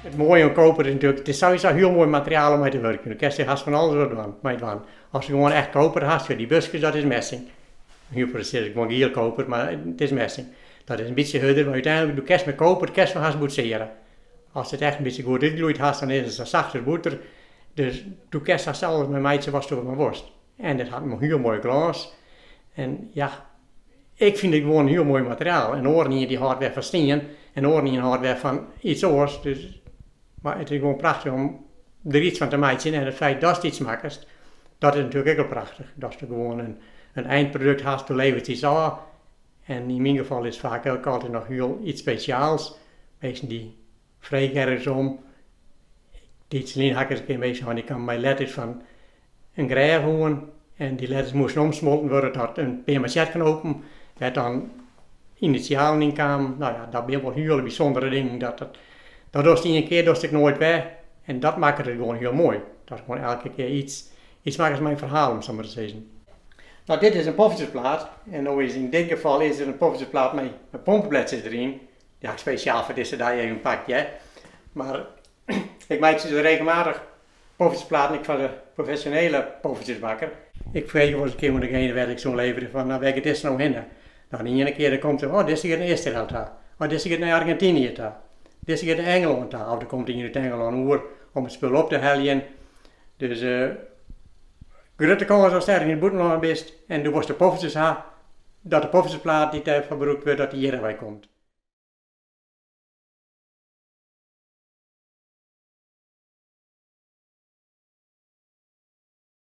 It moaie oan koper is natuerlik, it is sawiesa hiel moai materiaal om mei te wurkjen. Do kinst der hast fan alles wat dwaan, mei dwaan. Ast gewoan echt koper hast, dy buskes, dat is messing. Hiel presys, gewoan giel koper, mar it is messing. Dat is in bytsje hurder, mar úteinlik, do kinst mei koper kinst wol hast boetsearje. Ast it echt in bytsje goed útgloeid hast, dan is it sa sacht as bûter. Dus do kinst hast alles mei meitsje watsto mar wolst. En it hat in hiel moaie glâns. En ja, ik fyn it gewoan in hiel moai materiaal. En oaren ien dy hâldt wer fan stien en oaren ien hâldt wer fan iets oars. Dus, mar it is gewoan prachtich om der iets fan te meitsjen. En it feit datst iets makkest, dat is natuerlik ek al prachtich. Datst gewoan in eindprodukt hast, do leverest iets ôf. En yn myn gefal is it faak ek altyd noch hiel iets spesjaals. Minsken dy freegje ergens om. Tiids lyn ha ik ris in kear minsken hân, dy kamen mei letters fan in grêf oan en dy letters moasten omsmolten wurde tot in pear mansjetknopen, wêr't dan initialen yn kamen. No ja, dat binne wol hiele bysûndere dingen. Dat, dat, dat dochst ien kear, dochst ek noait wer. En dat makket it gewoan hiel moai. Datst gewoan elke kear iets, iets makkest mei in ferhaal, om sa mar te sizzen. No, dit is in poffertjesplaat en no is yn dit gefal is der in poffertjesplaat mei pompeblêdsjes deryn. Dy ha ik spesjaal foar dizze dei even pakt, hear. Mar ik meitsje dus regelmatich poffertjesplaten ek foar de profesjonele poffertjesbakker. Ik freegje wolris in kear oan degene wêr't ik se oan leverje fan, no wêr giet dizze no hinne? No de iene kear dan komt der, oh dizze giet nei Israel ta, of dizze giet nei Argentinië ta, dizze giet nei Engelân ta, of der komt ien út Engelân oer om it spul op te heljen. Dus grutte kâns ast ergens yn it bûtenlân bist en do wolst de poffertjes ha, dat de poffertjesplaat dy't dêrfoar brûkt wurdt, dat dy hjirwei komt.